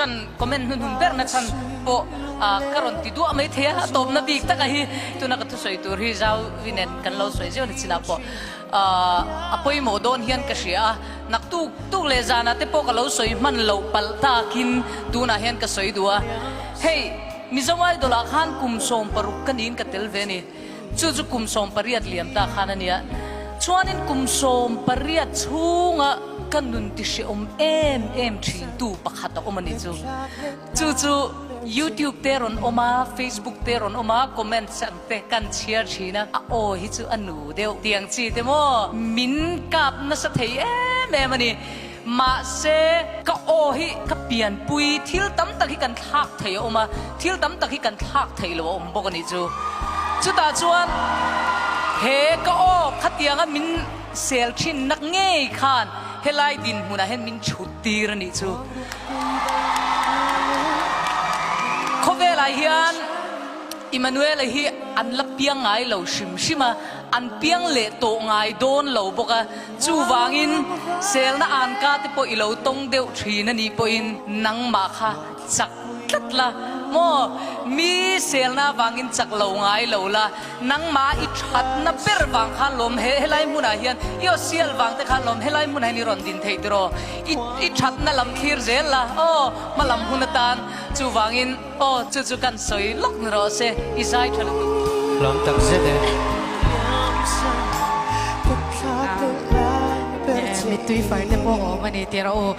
chhan comment hnuhnun ber na chhan pawh ka rawn ti duah mai thei a, a tawpna bik taka hi tuna ka thusawi tur hi Zauvi nen kan lo sawi zeuh ni chinah pawh a pawimawh dawn hian ka hria a, naktuk tuk leh zanah te pawh ka lo sawi hman loh palh takin tunah hian ka sawi duh a, hei Mizo Idol ah khan kum 16 ka niin ka tel ve a ni. Chu chu kum 18 liam ta khan a nia. Chuanin kum 18 chhunga ka nun ti hrehawm em em thin tu pakhat a awm a ni chu. Chu chu YouTube te rawn awm a, Facebook te rawn awm a, comments ang te kan chhiar thin a, a aw hi chu a nu deuh tiang chi te maw min kap nasa thei em em a ni. Mahse ka aw hi ka pianpui thil tam tak hi kan thlak thei a awm a, thil tam tak hi kan thlak theih lo a awm bawk a nih chu. Chutah chuan he ka aw khatianga min sel thin nak ngei khan helai dinhmunah hian min chhut tir a nih chu. Khawvelah hian Immanuela hi an la piang ngai lo hrim hrim a, an piang leh tawh ngai dawn lo bawk a. Chuvangin selna anka te pawh i lo tawng deuh thin a nih pawhin nangmah kha chak tlat la maw? Mi selna avangin chak lo ngai lo la, nangmah i thatna ber vang khan lawm he helai hmunah hian i aw sial vang te khan lawm helai hmunah hian i rawn din theih tiraw? I i thatna lam thlir zel la aw hma lam hun atan chuvangin aw chu chu kan sawi lawk ni rawh se i zai tha lutuk. Lawm tak zet e. Mittui far te pawh awm a ni tirh aw.